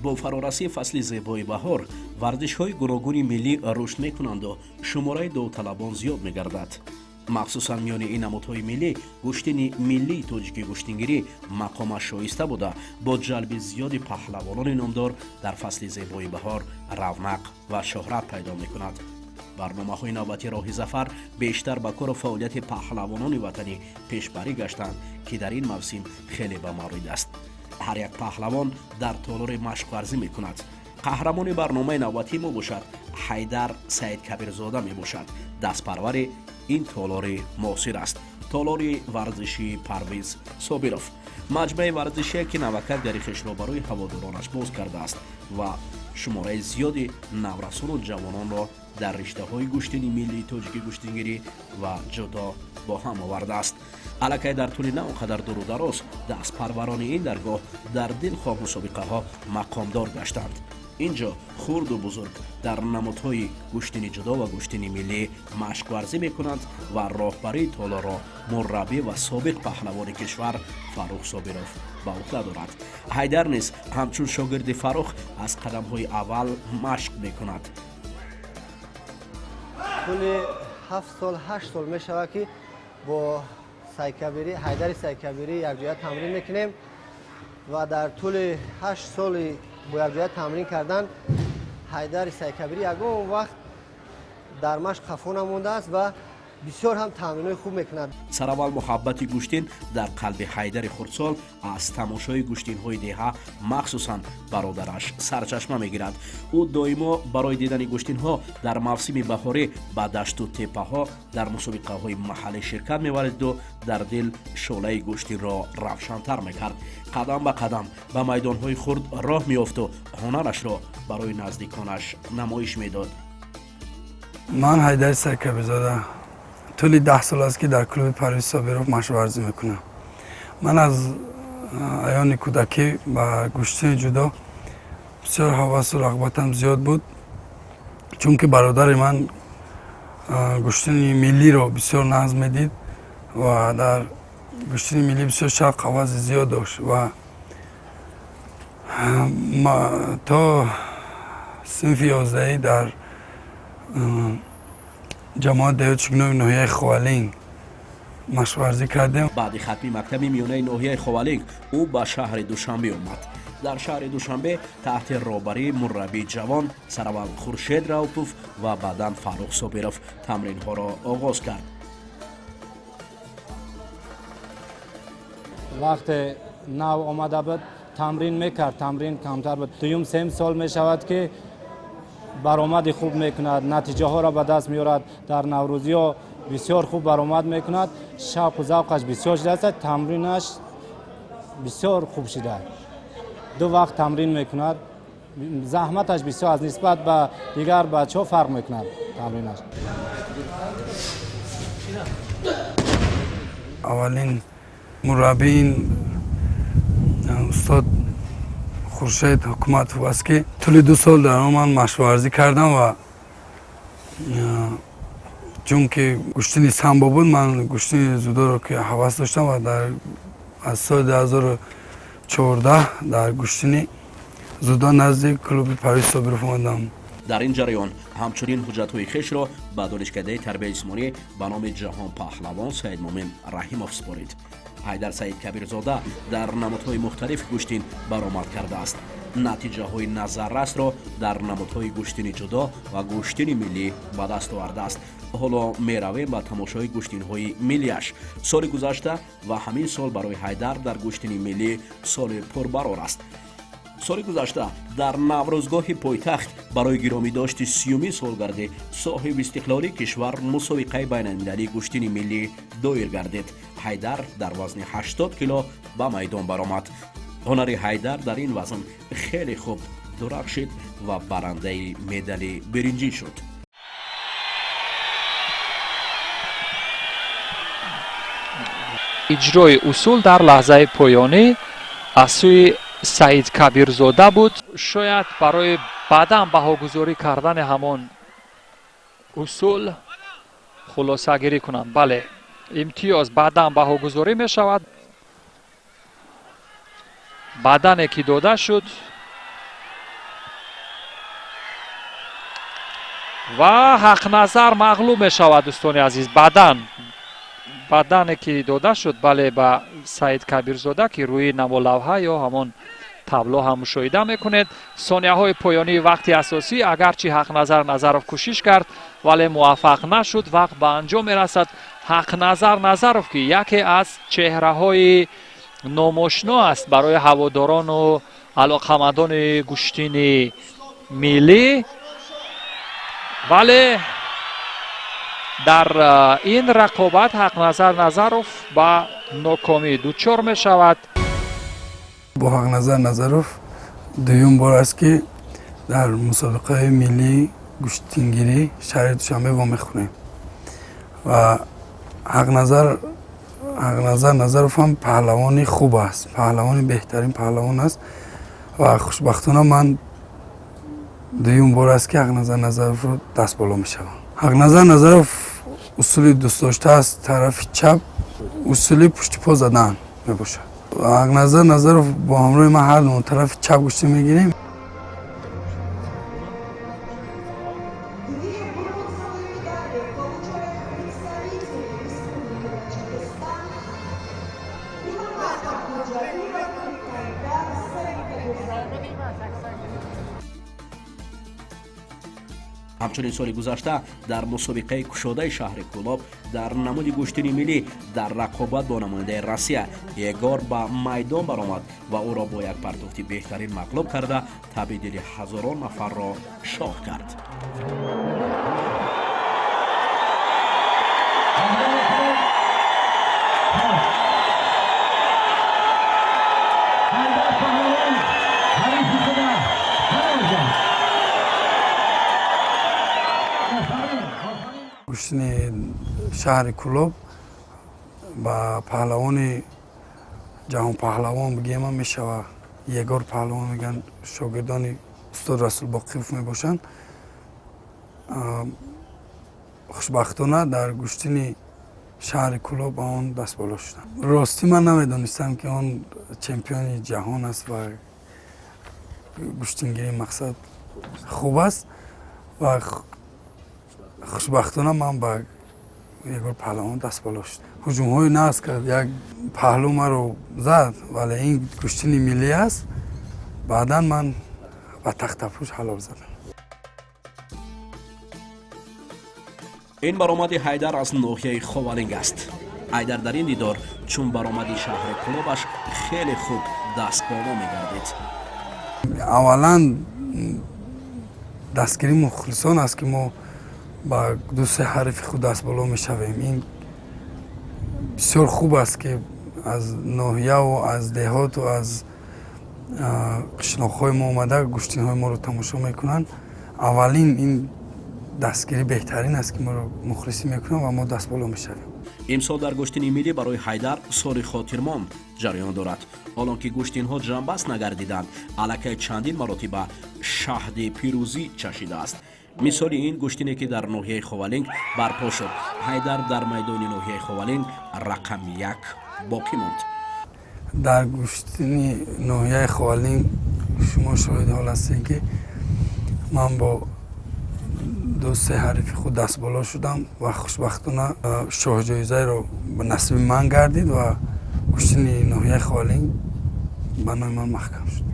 Бо фарорасии фасли зебои баҳор варзишҳои гуногуни миллӣ рушд мекунанду шумораи довталабон зиёд мегардад. Махсусан миёни ин намудҳои миллӣ гӯштини миллии тоҷики гӯштингирӣ мақомаш шоиста буда, бо ҷалби зиёди паҳлавонони номдор дар фасли зебои баҳор равнақ ва шӯҳрат пайдо мекунад. Барномаҳои навбати «Роҳи зафар» бештар ба кору фаъолияти паҳлавонони ватанӣ пешбарӣ гаштанд, ки дар ин мавсим хеле ба маврид аст. Ҳар як паҳлавон дар толори машқварзӣ мекунад. Қаҳрамони барномаи навбатии мо бошад, Ҳайдар Саидкабирзода мебошад. Дастпарвари ин толори муосир аст, толори варзишии Парвиз Собиров, маҷмӯаи варзишие, ки навакак дари хешро барои ҳаводоронаш боз кардааст ва шумораи зиёди наврасону ҷавононро дар риштаҳои гӯштини миллии тоҷики гӯштингирӣ ва ҷудо бо ҳам овардааст. Аллакай дар тӯли на он қадар дуру дароз дастпарварони ин даргоҳ дар дилхоҳ мусобиқаҳо мақомдор гаштанд. Ин ҷо хурду бузург дар намудҳои гӯштини ҷудо ва гӯштини миллӣ машқварзӣ мекунанд ва роҳбарии толорро мураббӣ ва собиқ паҳлавони кишвар Фаррух Собиров ба уҳда дорад. Ҳайдар низ ҳамчун шогирди Фаррух аз қадамҳои аввал машқ мекунад. Тӯли 7 сол, 8 сол мешавад, ки бо Сайкабирӣ, Ҳайдари Сайкабирӣ якҷоя тамрин мекунем ва дар тӯли 8 соли бо якҷоя тамрин кардан Ҳайдари Сайкабирӣ ягон вақт дар машқ хафо намондааст ва бисёр ҳам тамринҳои хуб мекунад. Сараввал муҳаббати гӯштин дар қалби Ҳайдари хурдсол аз тамошои гӯштинҳои деҳа, махсусан бародараш, сарчашма мегирад. Ӯ доимо барои дидани гӯштинҳо дар мавсими баҳорӣ ба дашту теппаҳо дар мусобиқаҳои маҳаллӣ ширкат меварзиду дар дил шӯълаи гӯштинро равшантар мекард. Қадам ба қадам ба майдонҳои хурд роҳ меёфту ҳунарашро барои наздиконаш намоиш медод. Ман Ҳайдари Сайкабирзода, тӯли 10 сол аст, ки дар клуби Парвиз Собиров машқварзӣ мекунам. Ман аз айёни кӯдакӣ ба гӯштини ҷудо бисёр ҳавасу рағбатам зиёд буд, чунки бародари ман гӯштини миллиро бисёр нағз медид ва дар гӯштини миллӣ бисёр шавқ, ҳаваси зиёд дошт ва то синфи 11-ӣ дар ҷамоат деҳоти Шугунови ноҳияи Ховалинг машқварзӣ кардем. Баъди хатми мактаби миёнаи ноҳияи Ховалинг ӯ ба шаҳри Душанбе омад. Дар шаҳри Душанбе таҳти роҳбарии мураббии ҷавон сараввал Хуршед Раупов ва баъдан Фаррух Собиров тамринҳоро оғоз кард. Вақте нав омада буд, тамрин мекард, тамрин камтар буд. Дуюм, сеюм сол мешавад, ки баромади хуб мекунад, натиҷаҳоро ба даст меорад. Дар наврӯзиҳо бисёр хуб баромад мекунад. Шавқу завқаш бисёр шудааст, тамринаш бисёр хуб шуда, ду вақт тамрин мекунад. Заҳматаш бисёр аз нисбат ба дигар бачаҳо фарқ мекунад тамринаш. Аввалин мураббии ин устод Хуршед Ҳукуматов аст, ки тӯли 2 сол дар он ман машқварзӣ кардам ва чунки гӯштини самбо буд, ман гӯштини дзюдоро ки ҳавас доштам ва дар аз соли 2014 дар гӯштини дзюдо назди клуби Парвиз Собиров омадам. Дар ин ҷараён ҳамчунин ҳуҷҷатҳои хешро ба Донишкадаи тарбияи ҷисмонӣ ба номи ҷаҳонпаҳлавон Саидмумин Раҳимов супорид. Ҳайдар Саидкабирзода дар намудҳои мухталиф гӯштин баромад кардааст. Натиҷаҳои назаррасро дар намудҳои гӯштини ҷудо ва гӯштини миллӣ ба даст овардааст. Ҳоло меравем ба тамошои гӯштинҳои миллиаш. Соли гузашта ва ҳамин сол барои Ҳайдар дар гӯштини миллӣ соли пурбарор аст. Соли гузашта дар наврӯзгоҳи пойтахт барои гиромӣ дошти 30-юми солгарди соҳиби истиқлолии кишвар мусобиқаи байналмилалии гӯштини миллӣ доир гардид. Ҳайдар дар вазни 80 кило ба майдон баромад. Ҳунари Ҳайдар дар ин вазн хеле хуб дурахшид ва барандаи медали биринҷӣ шуд. Иҷрои усул дар лаҳзаи поёнӣ аз сӯи Саид Кабирзода буд. Шояд барои баъдан баҳогузорӣ кардани ҳамон усул хулосагирӣ кунанд. Бале, имтиёз баъдан баҳогузорӣ мешавад. Баъдане ки дода шуд. Ва Ҳақназар мағлуб мешавад, дӯстони азиз. Бадане ки дода шуд, бале, ба Саид Кабирзода, ки рӯи намолавҳа ё ҳамон табло ҳам мушоҳида мекунед. Сонияҳои поёнии вақти асосӣ, агарчи Ҳақназар Назаров кӯшиш кард, вале муваффақ нашуд. Вақт ба анҷом мерасад. Ҳақназар Назаров, ки яке аз чеҳраҳои номошино аст барои ҳаводорону алоқамандони гӯштини миллӣ, вале дар ин рақобат Ҳақназар Назаров ба нокомӣ дучор мешавад. Бо Ҳақназар Назаров дуюм бор аст, ки дар мусобиқаи миллии гӯштингирӣ шаҳри Душанбе вомехӯрем ва Ҳақназар Назаров ҳам паҳлавони хуб аст, паҳлавони беҳтарин паҳлавон аст ва хушбахтона ман дуюм бор аст, ки Ҳақназар Назаровро даст боло мешавам. Ҳақназар Назаров усули дӯстдошта аст тарафи чап, усули пушти по задан мебошад. Ҳақназар Назаров бо ҳамроҳи ман ҳар ду тарафи чап гӯштӣ мегирем. Две бронзовые медали получают представители Республики Таджикистан Пилмат Абдуджалилов и Хайдар Саидкабирзода. Ҳамчунин соли гузашта дар мусобиқаи кушодаи шаҳри Кӯлоб дар намуди гӯштини миллӣ дар рақобат бо намояндаи Россия Егор ба майдон баромад ва ӯро бо як партофти беҳтарин мағлуб карда, таби дили ҳазорон нафарро шод кард. Ҳайдар паҳлавон ҳарифи худа қарор дод. Офарин, офарин! Гӯштини шаҳри Кӯлоб ба паҳлавони ҷаҳонпаҳлавон бигӯем мешава, Егор паҳлавон мегӯянд, шогирдони устод Расул Боқиев мебошанд. Хушбахтона дар гӯштини шаҳри Кӯлоб ба он дастболо шудам. Ростӣ, ман намедонистам, ки он чемпиони ҷаҳон аст ва гӯштингирии мақсад хуб аст ва хушбахтона ман ба Егор паҳлавон дастболо шудам. Ҳуҷумҳои нағз кард, як паҳлӯ маро зад, вале ин гӯштини миллӣ аст. Баъдан ман ба тахтапӯш ҳалол задам. Ин баромади Ҳайдар аз ноҳияи Ховалинг аст. Ҳайдар дар ин дидор, чун баромади шаҳри Кӯлобаш, хеле хуб дастболо мегардид. Аввалан, дастгирии мухлисон аст, ки мо ба ду-се ҳарифи худ дастболо мешавем. Ин бисёр хуб аст, ки аз ноҳияву аз деҳоту аз қишлоқҳои мо омада, гӯштинҳои моро тамошо мекунанд. Аввалин ин дастгирӣ беҳтарин аст, ки моро мухлисӣ мекунанд ва мо дастболо мешавем. Имсол дар гӯштини миллӣ барои Ҳайдар соли хотирмон ҷараён дорад. Ҳолон ки гӯштинҳо ҷамъбаст нагардиданд, аллакай чандин маротиба шаҳди пирӯзӣ чашидааст. Мисоли ин гӯштине, ки дар ноҳияи Ховалинг барпо шуд, Ҳайдар дар майдони ноҳияи Ховалинг рақами як боқӣ монд. Дар гӯштини ноҳияи Ховалинг шумо шоҳиди ҳол ҳастед, ки ман бо ду-се ҳарифи худ дастболо шудам ва хушбахтона шоҳҷоизаеро ба насиби ман гардид ва гӯштини ноҳияи Ховалинг ба номи ман маҳкам шуд.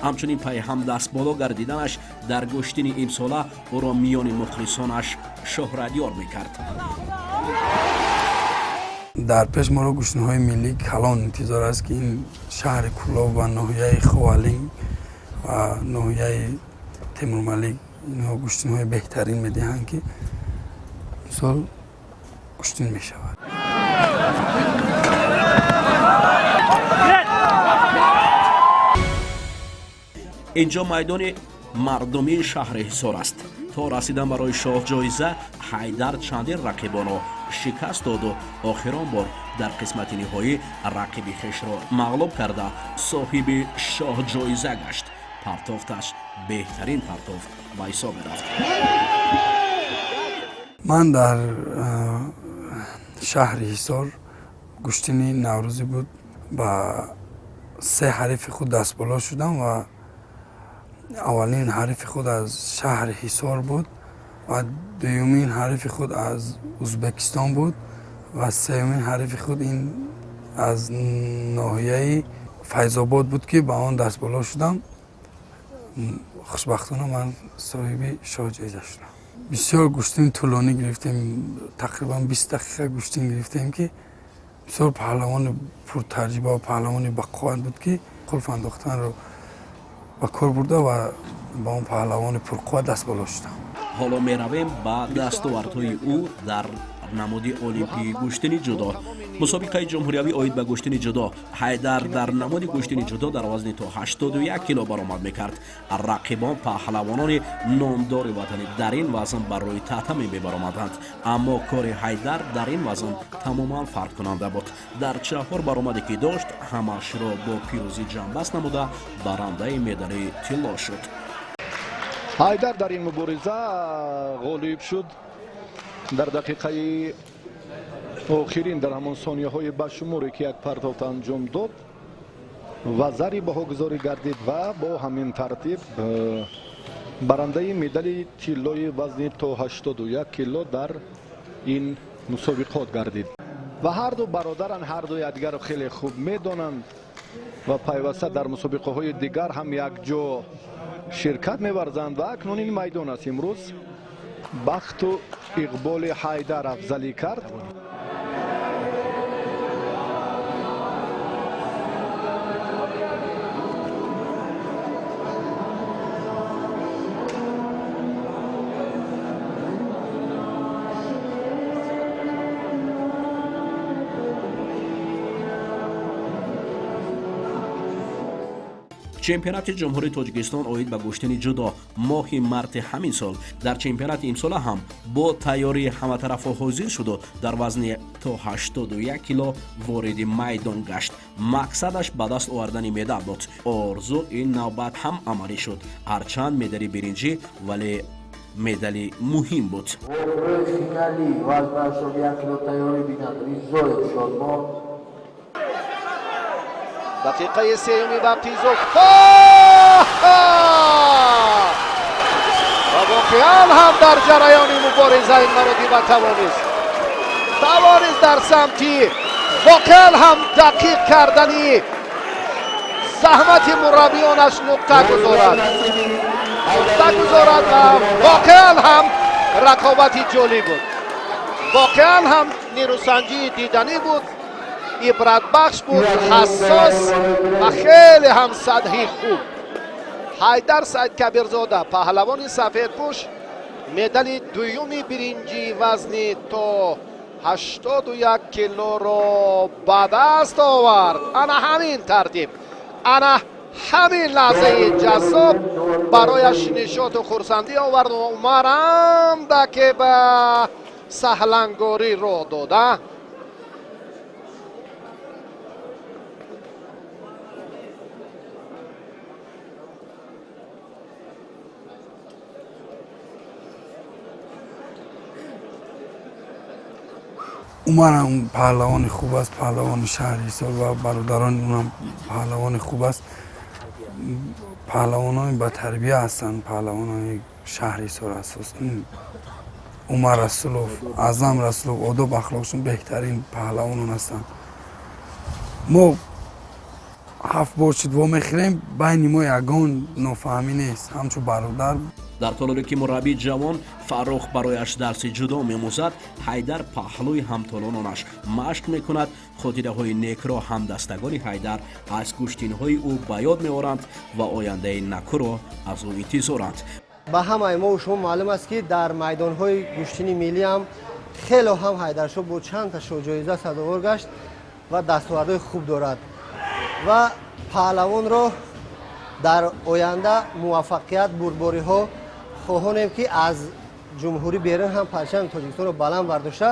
Ҳамчунин пайҳам дастболо гардиданаш дар гӯштини имсола ӯро миёни мухлисонаш шӯҳратёр мекард. Дар пеш моро гӯштинҳои миллӣ калон интизор аст, ки ин шаҳри Кӯлоб ва ноҳияи Ховалинг ва ноҳияи Темурмалик, инҳо гӯштинҳои беҳтарин медиҳанд, ки мисол гӯштин мешавад. Инҷо майдони мардумии шаҳри Ҳисор аст. То расидан барои шоҳҷоиза Ҳайдар чандин рақибонро шикаст доду охирон бор дар қисмати ниҳоӣ рақиби хешро мағлуб карда, соҳиби шоҳҷоиза гашт. Партофташ беҳтарин партофт ба ҳисоб мерафт. Ман дар шаҳри Ҳисор гӯштини наврӯзӣ буд, ба се ҳарифи худ дастболо шудам ва аввалин ҳарифи худ аз шаҳри Ҳисор буд. Ва дуюмин ҳарифи худ аз Узбекистон буд ва сеюмин ҳарифи худ ин аз ноҳияи Файзобод буд, ки ба он дастболо шудам. Хушбахтона ман соҳиби шоҳ ҷоиза шудам. Бисёр гӯштини тӯлонӣ гирифтем, тақрибан 20 дақиқа гӯштин гирифтем, ки бисёр паҳлавони пуртаҷриба ва паҳлавони бақувват буд, ки қулф андохтанро ба кор бурда ва ба он паҳлавони пурқувват даст боло шудам. Ҳоло меравем ба дастовардҳои ӯ дар намуди олимпии гӯштини ҷудо. Мусобиқаи ҷумҳуриявӣ оид ба гӯштини ҷудо. Ҳайдар дар намуди гӯштини ҷудо дар вазни то 81 кило баромад мекард. Рақибон паҳлавонони номдори ватанӣ дар ин вазн бар рӯи татами мебаромаданд, аммо кори Ҳайдар дар ин вазн тамоман фарқкунанда буд. Дар чаҳор баромаде ки дошт, ҳамаашро бо пирӯзӣ ҷамъбаст намуда, барандаи медали тилло шуд. Ҳайдар дар ин мубориза ғолиб шуд. Дар дақиқаи охирин, дар ҳамон сонияҳои башуморе ки як партофт анҷом дод, вазари баҳогузорӣ гардид ва бо ҳамин тартиб барандаи медали тиллои вазни то 81 кило дар ин мусобиқот гардид. Ва ҳарду бародаранд, ҳарду якдигарро хеле хуб медонанд ва пайваста дар мусобиқаҳои дигар ҳам якҷо ширкат меварзанд. Ва акнун ин майдон аст. Имрӯз бахту иқболи Ҳайдар афзалӣ кард. Чемпионати Ҷумҳурии Тоҷикистон оид ба гӯштини ҷудо моҳи марти ҳамин сол. Дар чемпионати имсола ҳам бо тайёрии ҳаматарафо ҳозир шуду дар вазни то 81 кило вориди майдон гашт. Мақсадаш ба даст овардани медал буд. Орзу ин навбат ҳам амалӣ шуд. Ҳарчанд медали биринҷӣ, вале медали муҳим буд. Финали вазн 81 кило тайёрӣ бинанд Ризоев Шодмон. Дақиқаи сеюми вақти изофа ва воқеан ҳам дар ҷараёни мубориза ин маротиба тавонист дар самти воқеан ҳам дақиқ кардани заҳмати мураббиёнаш нуқта гузорад ва воқеан ҳам рақобати ҷолиб буд, воқеан ҳам нерӯсанҷии диданӣ буд, ибратбахш буд, ҳассос ва хеле ҳам сатҳи хуб. Ҳайдар Саидкабирзода, паҳлавони сафедпӯш, медали дуюми биринҷии вазни то 81 килоро ба даст овард. Ана ҳамин тартиб, ана ҳамин лаҳзаи ҷаззоб барояш нишоту хурсандӣ овард. Умарам даке ба саҳлангорӣ роҳ дода. Умарам паҳлавони хуб аст, паҳлавони шаҳри Ҳисор, ва бародарони унам паҳлавони хуб аст, паҳлавонони батарбия ҳастанд. Паҳлавонони шаҳри Ҳисор асос Умар Расулов, Аъзам Расулов, одоб ахлоқшон беҳтарин паҳлавонон ҳастанд. Мо ҳафт бор шуд вомехӯрем, байни мо ягон нофаҳмӣ нест, ҳамчун бародар. Дар толоре ки мураббии ҷавон Фаррух барояш дарси ҷудо мемӯзад, Ҳайдар паҳлӯи ҳамтолононаш машқ мекунад. Хотираҳои некро ҳамдастагони Ҳайдар аз гӯштинҳои ӯ ба ёд меоранд ва ояндаи накӯро аз ӯ интизоранд. Ба ҳамаи мо шумо маълум аст, ки дар майдонҳои гӯштини миллӣ ҳам хело ҳам Ҳайдаршоҳ бо чанд та шоҳҷоиза сазовор гашт ва дастовардҳои хуб дорад ва паҳлавонро дар оянда муваффақият, бурдбориҳо хоҳонем, ки аз ҷумҳурӣ берун ҳам парчами Тоҷикистонро баланд бардошта,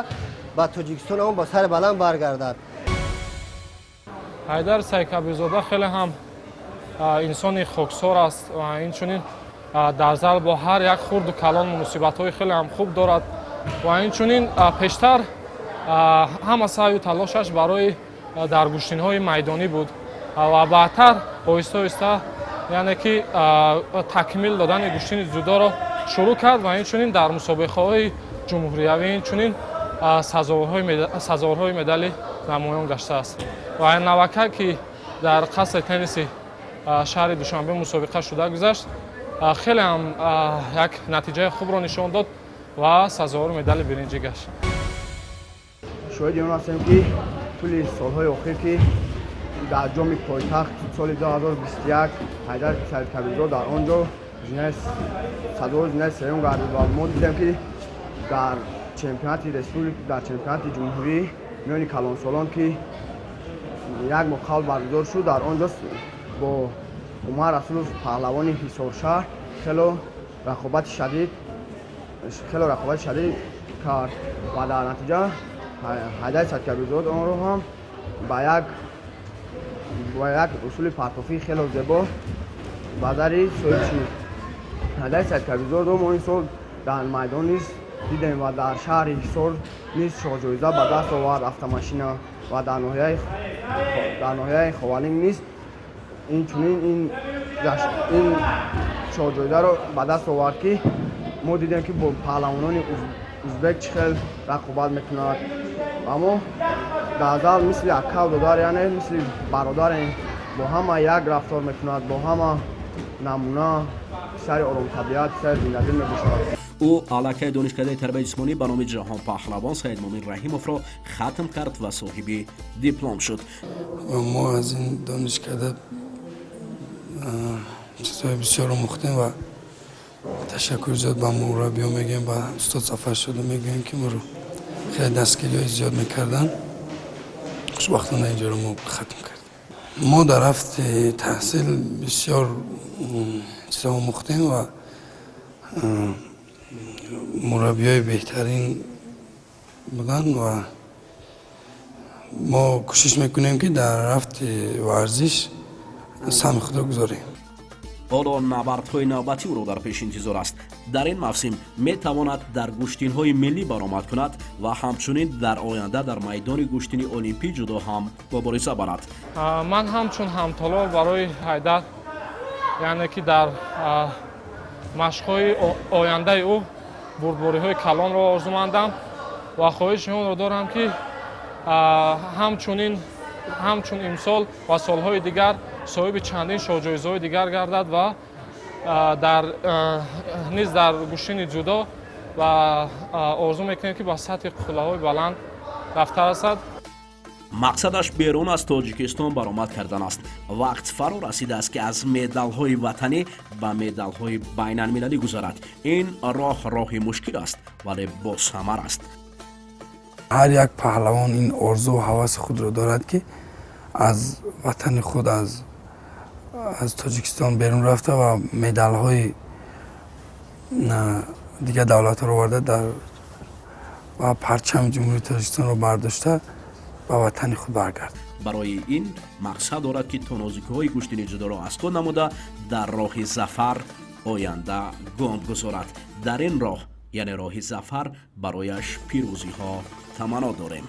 ба Тоҷикистон ҳам ба сари баланд баргардад. Ҳайдар Сайкабирзода хеле ҳам инсони хоксор аст ва инчунин дар зал бо ҳар як хурду калон муносибатҳои хеле ҳам хуб дорад ва инчунин пештар ҳама саъю талошаш барои дар гӯштинҳои майдонӣ буд ва баъдтар оҳиста оҳиста, яъне ки такмил додани гӯштини ҷудоро шурӯъ кард ва инчунин дар мусобиқаҳои ҷумҳуриявӣ инчунин сазоворҳои медали намоён гаштааст. Ва навака, ки дар қасри тенниси шаҳри Душанбе мусобиқа шуда гузашт, хеле ҳам як натиҷаи хубро нишон дод ва сазовори медали биринҷӣ гашт. Шоҳиди он ҳастем, ки тӯли солҳои охир, ки дар ҷоми пойтахт соли 2021 Ҳайдар Саидкабирзод дар он ҷо сазовори зинаи сеюм гардид ва мо дидем, ки дар чемпионати республика, дар чемпионати ҷумҳурӣ миёни калонсолон, ки як моҳ қабл баргузор шуд, дар он ҷо бо Умар Расулов, паҳлавони Ҳисоршаҳр, хело рақобати шадид кард ва дар натиҷа Ҳайдари Саидкабирзод онро ҳам ба як усули партофии хело зебо ба зари соҳиб шуд. Ҳайдари Саидкабирзодро мо ин сол дар майдон низ дидем ва дар шаҳри Ҳисор низ шоҳҷоиза ба даст овард, автомашина, ва дар ноҳияи Ховалинг низ инчунин ин шоҳҷоизаро ба даст овард, ки мо дидем, ки бо паҳлавонони узбек чӣ хел рақобат мекунад. Аммо дар зал мисли акав додар, яъне мисли бародарем, бо ҳама як рафтор мекунад, бо ҳама намуна, писари оромтабиат, писари зиндадил мебошад. Ӯ аллакай донишкадаи тарбияи ҷисмонӣ ба номи ҷаҳонпаҳлавон Саидмумин Раҳимовро хатм кард ва соҳиби диплом шуд. Ва мо аз ин донишкада чизҳои бисёр омӯхтем ва ташаккури зиёд ба мураббиё мегӯем, ба устод Сафаршода мегӯем, ки моро хеле дастгириҳои зиёд мекарданд. Хушбахтона, инҷоро мо хатм кардем. Мо дар рафти таҳсил бисёр чизҳо омӯхтем ва мураббиёи беҳтарин буданд ва мо кӯшиш мекунем, ки дар рафти варзиш саҳми худро гузорем. Ҳоло набардҳои навбатӣ ӯро дар пеш интизор аст. Дар ин мавсим метавонад дар гӯштинҳои миллӣ баромад кунад ва ҳамчунин дар оянда дар майдони гӯштини олимпӣ ҷудо ҳам мубориза барад. Ман ҳамчун ҳамтолор барои Ҳайдар, яъне ки дар машқҳои ояндаи ӯ бурдбориҳои калонро орзумандам ва хоҳиши онро дорам, ки ҳамчунин ҳамчун имсол ва солҳои дигар соҳиби чандин шоҳҷоизаҳои дигар гардад ва дар низ дар гӯштини ҷудо ва орзу мекунем, ки ба сатҳи қуллаҳои баланд рафта расад. Мақсадаш берун аз Тоҷикистон баромад кардан аст. Вақт фаро расидааст, ки аз медалҳои ватанӣ ба медалҳои байналмилалӣ гузарад. Ин роҳ роҳи мушкил аст, вале босамар аст. Ҳар як паҳлавон ин орзуву ҳаваси худро дорад, ки аз ватани худ, аз Тоҷикистон берун рафта ва медалҳои дигар давлатҳоро оварда дар ва парчами Ҷумҳурии Тоҷикистонро бардошта ба ватани худ баргард. Барои ин мақсад дорад, ки то нозукиҳои гӯштини ҷудоро аз худ намуда, дар роҳи зафар оянда гом гузорад. Дар ин роҳ, яъне роҳи зафар, барояш пирӯзиҳо таманно дорем.